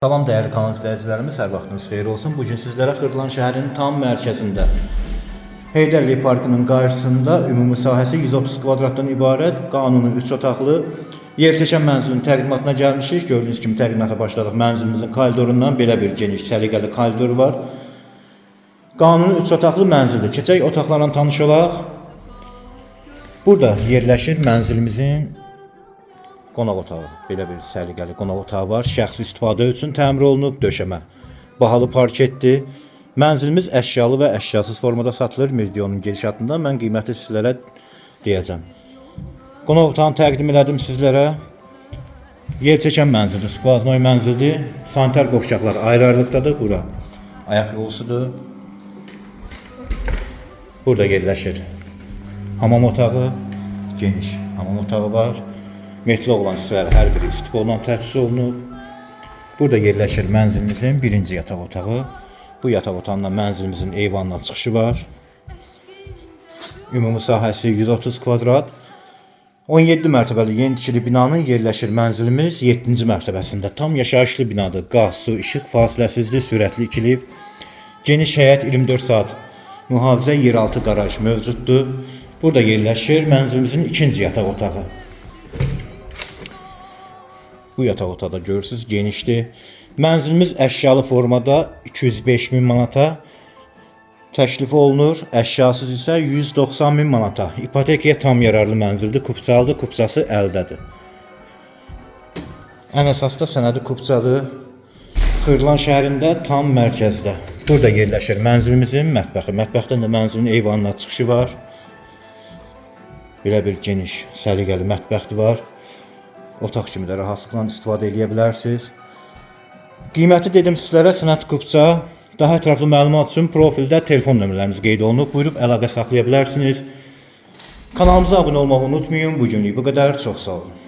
Salam dəyərli kanal izləyicilərimiz, hər vaxtınız xeyir olsun. Bu gün sizlərə Xırdalan şəhərinin tam mərkəzində Heydərli Parkının qarşısında ümumi sahəsi 130 kvadratdan ibarət qanuni 3 otaqlı yerçəkən mənzilin təqdimatına gəlmişik. Gördüyünüz kimi təqdimata başladıq. Mənzilimizin koridorundan belə bir geniş, səliqəli koridor var. Qanuni 3 otaqlı mənzildir. Keçək otaqlarla tanış olaq. Burada yerləşir mənzilimizin qonaq otağı. Belə bir səliqəli qonaq otağı var. Şəxsi istifadə üçün təmir olunub, döşəmə bahalı parketdir. Mənzilimiz əşyalı və əşyasız formada satılır. Videonun gedişatında mən qiyməti sizlərə deyəcəm. Qonaq otağını təqdim elədim sizlərə. Yer çəkən mənzildir, skvaznoy mənzildir. Sanitar qovşaqlar ayrı-ayrılıqdadır. Bura ayaq yolusudur. Burada yerləşir hamam otağı, geniş hamam otağı var. Metli olan hissələri hər biri istipolla təchiz olunub. Burada yerləşir mənzilimizin birinci yataq otağı. Bu yataq otağından mənzilimizin eyvanına çıxışı var. Ümumi sahəsi 130 kvadrat. 17 mərtəbəli yeni tikili binanın yerləşir mənzilimiz 7-ci mərtəbəsində. Tam yaşayışlı binadır. Qaz, su, işıq fasiləsizdir, sürətli iki lift. Geniş həyət 24 saat mühafizə yeraltı qaraj mövcuddur. Burada yerləşir mənzilimizin ikinci yataq otağı. Bu yataq otağı da görürsüz genişdir. Mənzilimiz əşyalı formada 205 min manata təklif olunur. Əşyasız isə 190 min manata. İpotekaya tam yararlı mənzildir. Kupçalıdır, kupçası əldədir. Ən əsas da sənədi kupçadır. Xırdalan şəhərində tam mərkəzdə. Burada yerləşir mənzilimizin mətbəxi. Mətbəxdən də mənzilin eyvanına çıxışı var. Belə bir geniş, səliqəli mətbəxi var. Otaq kimi də rahatlıqla istifadə eləyə bilərsiniz. Qiyməti dedim sizlərə, sənəd kupça. Daha ətraflı məlumat üçün profildə telefon nömrələrimiz qeyd olunub. Buyurub əlaqə saxlaya bilərsiniz. Kanalımıza abunə olmağı unutmayın. Bu günlük bu qədər. Çox sağ olun.